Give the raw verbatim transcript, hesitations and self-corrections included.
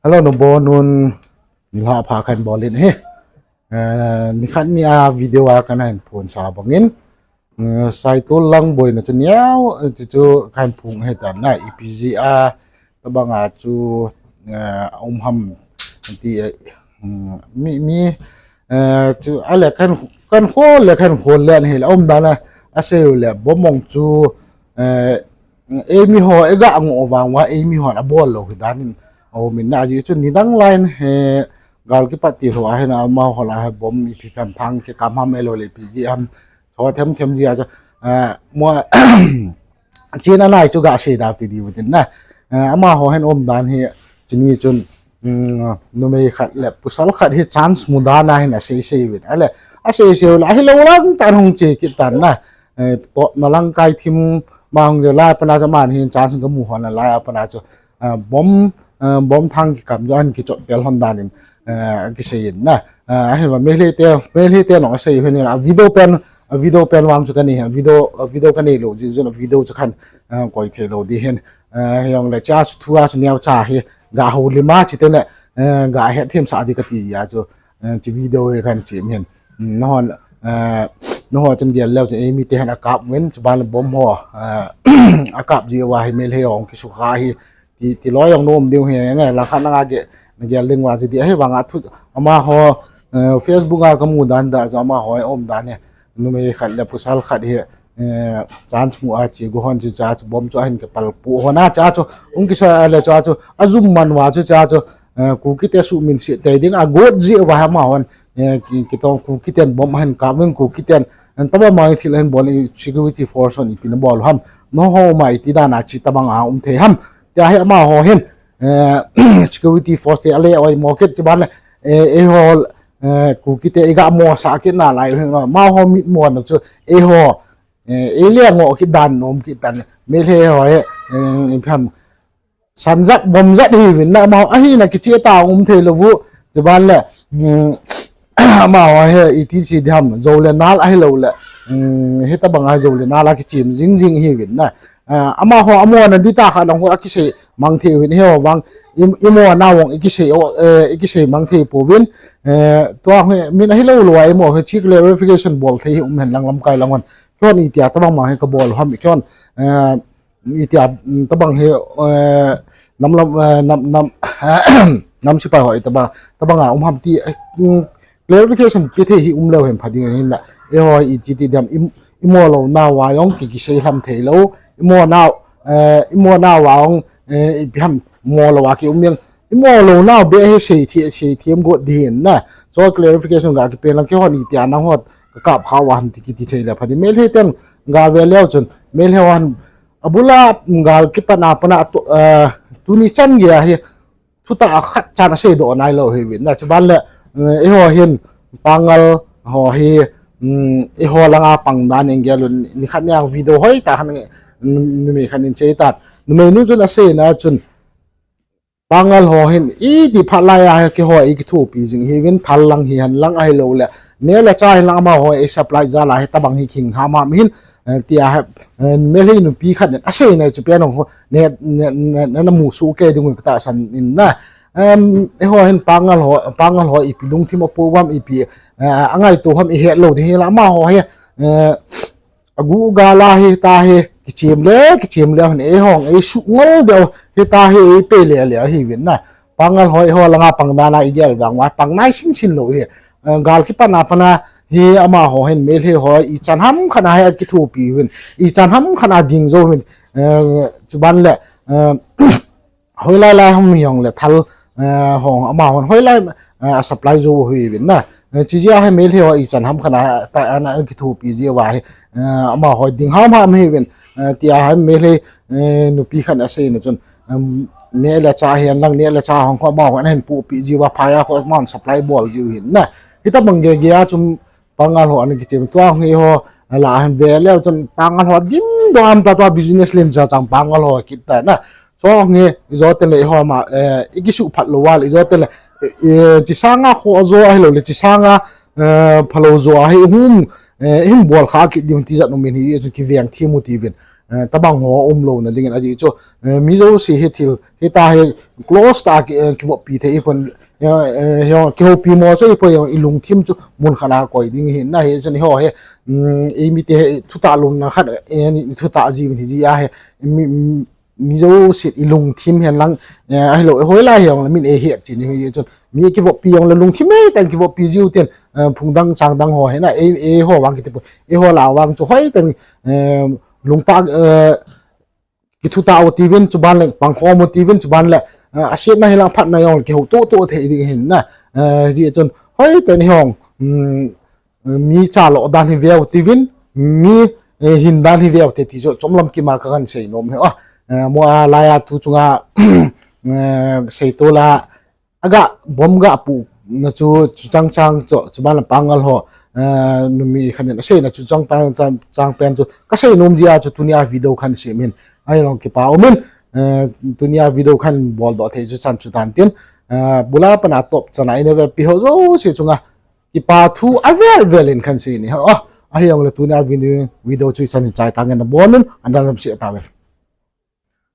Hello, nabonun, nilhah pha kahin bol in ahi. Eh, nikhat ni a video a kana hin phongsa bangin, eh, Saitol lang boina chu neo, eh, chu chu kahin phong ahi tan na, ipi jeh a, tabang a chu, eh, um ham, ti, eh, mm, mi, mi, eh, chu, ale kan, kan khol le, kan khol le, ahi le, um dan a, asei u le, bomb mong chu, eh, eimi ho, iga ngoh vang uva, eimi hon abol lou hi dan in, aum in na, ajeh chu nidang lai in, eh, gal kipat ti lou ahin, amaho lah a bomb ipi ham thang kikam ham ahilou le ipi jeh ham, tho them them jeh a chu, eh, mo, China nai chu ga sei da ti diu tin na. Eh, amaho hin um dan hi, chuni chun, um, numei khat le pasal khat hi chance mu dan a hin asei sei uvin. Ale, asei sei u le, ahilou lang tan hung che kit tan na. Eh, totna lang kai thim ma hung le lai a pat a chu aman hin chance ga mu hon a lai a pat a chu, eh, bomb, eh, bomb thang kikam chu ahin kichot pel hon dan in, eh, kisei in na. Eh, ahin va Meitei te, Meitei te nong asei u hin a video pen, a video pen vang chu kanei, a video, a video kanei lou jeh chun a video chu kan, eh, koi thei lou di hin. Eh, hijongle cha chu thu a chu neocha hi, ga houlim a chi te le, eh, ga het them sah di kati a chu, eh, chi video hi kan chem hin. Mm, nahon, eh, nahon chun gel leu chun eimi te hin akap uvin, chuban le bomb ho, eh, akap jeh uva hi Meitei hung kisukha hi, ti, ti loi jong nom ding hi, nge, langkhat nanga ge, nagel ding uva chu di, ahivang a thu, amaho, eh, Facebook a kamu dan da chu amaho um dan hi, numei khat le pasal khat hi, eh, chance mu a che gu hon chu cha chu bomb chu ahin kipal pu hon a cha chu, hung kisa le cha chu, ajum man uva chu cha chu, eh, Kuki te suhminset tei ding a got jeh uva amahon, eh, ki, kitong Kuki ten bomb ahin kap uvin Kuki ten, eh, tabang bang thil ahin bol in security force hon ipi na bol u ham. Nangho ma iti dan a chi tabang a um thei ham. Tia hi amaho hin, eh, security force te ale oi mo kit chuban le, eh, eiho, eh, Kuki te iga mo sah kit nalai u hin, amaho mit mo na chu, eiho, eh, eile ngoh kit dan nom kit tan. Meitei ho hi, eh, ipi ham, san jat, bomb jat hiuvin na, amaho, ahina kicheh tah um thei lou u, chuban le, um, amaho hi, iti chi di ham, jou le nal ahilou le, um, hitabang a jou le nal a kichem jing jing hiuvin na. Ah, amaho, amo na di tah khat lang ho akisei mang thei uvin, hiho vang, i, imo na vang ikisei, o, eh, ikisei mang thei pouvin, eh, tua hi, min ahilou lou a imo hi, chi clarification bol thei hi um hen lang lamkai lang hon. Kihon itia tabang ma hi kabol u ham, kihon, eh, itia, mm, tabang hi, eh, nam lam, eh, nam, nam, nam sipai ho itabang, tabang a um ham ti, eh, mm, clarification pe thei hi um leu hen pha ding ahin na. Eiho iti ti dam, im, imo lou na uva jong ki, kisei lham thei lou. Imo na, eh, imo na uva jong, eh, ipi ham mo lou a ki um jeng. Imo lou na u be hi sei thi, sei thiem got di hin na. Chu clarification ga kipe lang kihon itia nangho kakap kha uva ham ti kiti thei le pha di. Meitei ten ga ve leu chun, Meitei hon abul a gal kipat a pat a tu, eh, tuni chan gei a hi, thutah a khat chan asei doh nai lou hiuvin na, chuban le, eh, eiho hin Pangal ho hi, um, eiho langa pang dan in gel un, nikhat nia video hoi tah khat, mm, numei khat in chei tan. Numei nu chun asei na chun, Pangal ho hin iti phat lai a hi keiho ikithopi jing hiuvin, thal lang hihen lang ahilou le, neh le chah hihen lang amaho i supply jal a hitabang hi kihing ham ham hin, eh, tia hi, eh, Meitei nupi khat in asei na chu pen ho, ne, ne, ne, ne, namu soh kei ding un katahsan in na. Em, eiho hin Pangal ho, Pangal ho ipi lungthim apo uvam ipi, eh, angaito ham ihet lou ding hile amaho hi, eh, agu gal a hita hi, kichem le, kichem le hin eihon, eisuh ngol deu, hita hi, eipei le le hiuvin na. Pangal ho, eiho langa pang dan a igel vang uva, pang nai sin sin lou hi. Eh, gal kipat a pat a hi amaho hin Meitei ho ichan ham khat a hi akithopi uvin. Ichan ham khat a ding jou uvin. Eh, chuban le, eh, hoilai lai ham hijongle thal, eh, ho amahon hoilai, eh, a supply jou u hiuvin na. Eh, chijeh a hi Meitei ho ichan ham khat a, ta, ana kithopi jeh uva hi, eh, amaho ding ham ham hiuvin. Eh, tia hi Meitei, eh, nupi khat in asei na chun, em, neh le chah hihen lang, neh le chah hung kho amahon ahin pohpi jeh uva phai a kho amahon supply bol jiu hin na. Hitabang gei gei a chun Pangal ho ana kichem tua hi ho, la hin ve leu chun Pangal ho dim dong am ta tua business len cha chang Pangal ho kit ta na. Chong hi, ijo tele eiho ma, eh, ikisuh phat lou uva le, ijo tele, eh, eh, chi sanga kho jo ahilou le, chi sanga, eh, phalou jo ahi hum, eh, hin bol kha kit ding tijat um in hi, chu kiveng thim u tiuvin. tobang ho umlouna dingin ajeh chu mi jouse hi thil hita hi close tah a kivoppi thei ipon, kihoupi mo chu ipoi, ilungthim chu mun khat a koi ding ahin na, hichun eiho hi eimite hi thutah lomna khat, thutah jiuvin hiji ahi, mi jouse ilungthim henlang, ahilou eiho lai hijongle min eihet chin, hichun mi kivoppi jongle lungthim heitah in kivoppi jiu tin, phung dang chang dang ho hina, eiho vang kitipoi, eiho lah vang chu hoitah in lungtah kithutah u tiuvin, chuban le pangkhom u tiuvin, chuban le asetna hilang phatna jong kihoutoh toh thei ding ahin na, hijeh chun hoitah in eihon mi chaloh dan hi veu tiuvin, mi hin dan hi veu te ti chu chomlam kima kahin seinom hi. Mo a laiya tu chunga seitol a aga bomb ga puhna chu chuchang chang chu, chuban le pangal ho, numei khat in aseina chuchang chang pen chu kaseinom jeh a chu tunia video kahin sem in, ahilou kipa umin, tunia video kahin boldoh thei chu chan chu tan tin, bula pana top chana ina vepi ho jouse chunga kipa thu avel vel in kahin sei ni ho. Ahijongle tunia video chu ichan in chai tangin nabonun, adan lam se tauvin.